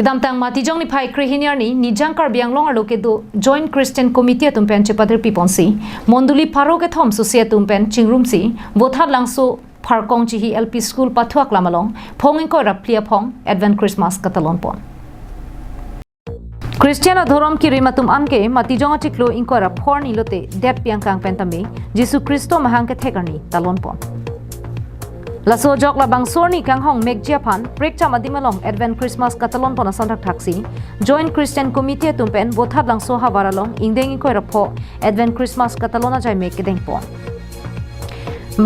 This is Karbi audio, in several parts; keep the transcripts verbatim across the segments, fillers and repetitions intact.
Kedamtang Matijong niphai krehini arni Nijang Karbi Anglong arlo kedo Joint Christian Committee atum pen chepatirpi ponsi mondoli pharo kethom sose atum pen chingrumsi Vothatlangso Pharkong Chihi L P School pathuak lam along phong ingkoi ra phli aphong Advent Christmas katalon pon. Christian adhorom kirim atum anke Matijong achiklo ingkoi ra phor ni lote det piangkang pen tame Jisu Khristo mahang kethek arni talon pon. Laso ajok labangso arni kanghong mekji aphan prekcham adim along Advent Christmas katalon pon ason thakthaksi Joint Christian Committee atum pen Vothatlangso havar along ingdeng ingkoi ra pho Advent Christmas katalon ajai mek kedeng pon.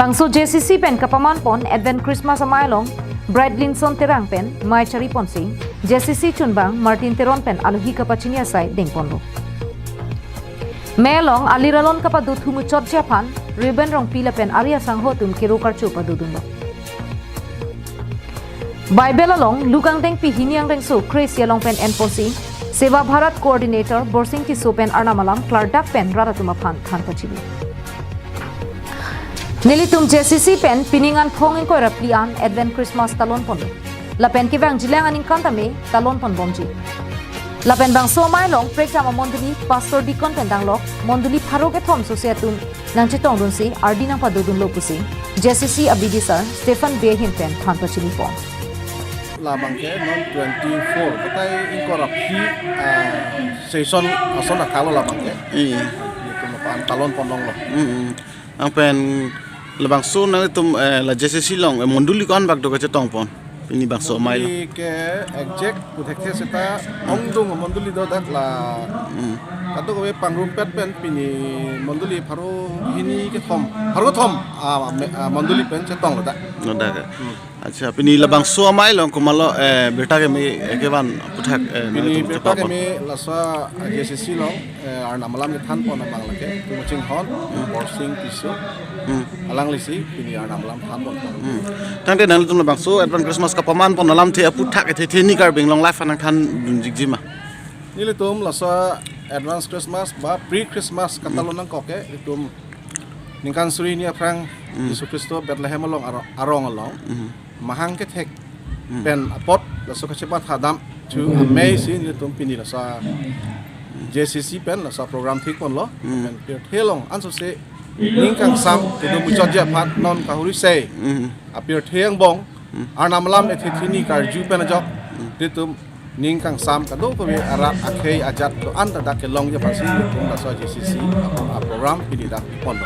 Bangso J C C pen kapaman pon Advent Christmas amei along Bright Linson Terang pen mei chari ponsi J C C chunbang Martin Teron pen alohi kapachini asai deng ponlo. Mei along alir alon kapado thu muchotji aphan Reuben Rongpi lapen ari asangho atum kero karcho padodunlo. Bible along Luke angdengpi hini angdengso kre-isi along pen en ponsi Seva Bharat Coordinator Borsing Tisso pen Arnam alam klardak pen rat atum aphan than pachini. Nelitum J C C pen pining an phong ingkoi ra phli an Advent Christmas talon ponlo. Lapen kevangjilang aningkan tame talon pon bomji. Lapen bangso amei along prekcham amondoli pastor deacon pen danglok mondoli pharo kethom sose atum nangchetongdunsi ardi nangpadodunlo pusi J C C abidisar Stephen Bey ahin pen than pachini pon. Labang ke non twenty-four, katai ingkoi ra phli, ah, session ason akalo labang ke. Iya. Nelitum aphan talon pon longlo. Mm-mm. Ang pen labangso nanglitum, eh, la J C C along, eh, mondoli ko-an bak do kachetong pon pini bangso amei along? Mondoli ke exact puthekthe seta ongdung mondoli do dak la. Mm. Kadokave pangrumpet pen pini mondoli pharo hini kethom, pharo kethom, ah, me-, ah, mondoli pen chetonglo dak. Lo dak. Hmm. Acha, pini labangso amei along komatlo, eh, birta keme, eh, kevan aphuthak, eh, pini nanglitum birta chepapon? Keme laso J C C along, eh, Arnam alam kethan pon abang lake, Tumachinghon, hmm, Borsing Tisso, hmm, alanglisi pini Arnam alam than pon. Hmm. Tangte nanglitum labangso Advent Christmas kapaman pon alamthe aphuthak kethe the ni Karbi Anglong Live anang thandunjikji ma? Nelitum laso Advance Christmas ba pre-Christmas katalon nangkok ke, itum ningkan suri hini aphrang, hmm, Jisu Khristo Bethlehem along aro-, arong along, hmm, mahang kethek, hmm, pen apot laso kachepathadam thu amei si nelitum pini laso J C C pen laso program thik ponlo, hmm, pen pirthe along ansose ning kangsam kedo muchotji aphan non kahuri sei, hmm, apirthe angbong, hmm, Arnam alam ethe the ni karju pen ajok, hmm, nelitum ning kangsam kadokave arat akhei ajat do-an ta dak kelongji aphansi nelitum laso J C C a-, a-, program pini dak ponlo.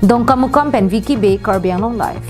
Dongkamukam pen Vicky Bey, Karbi Anglong Live.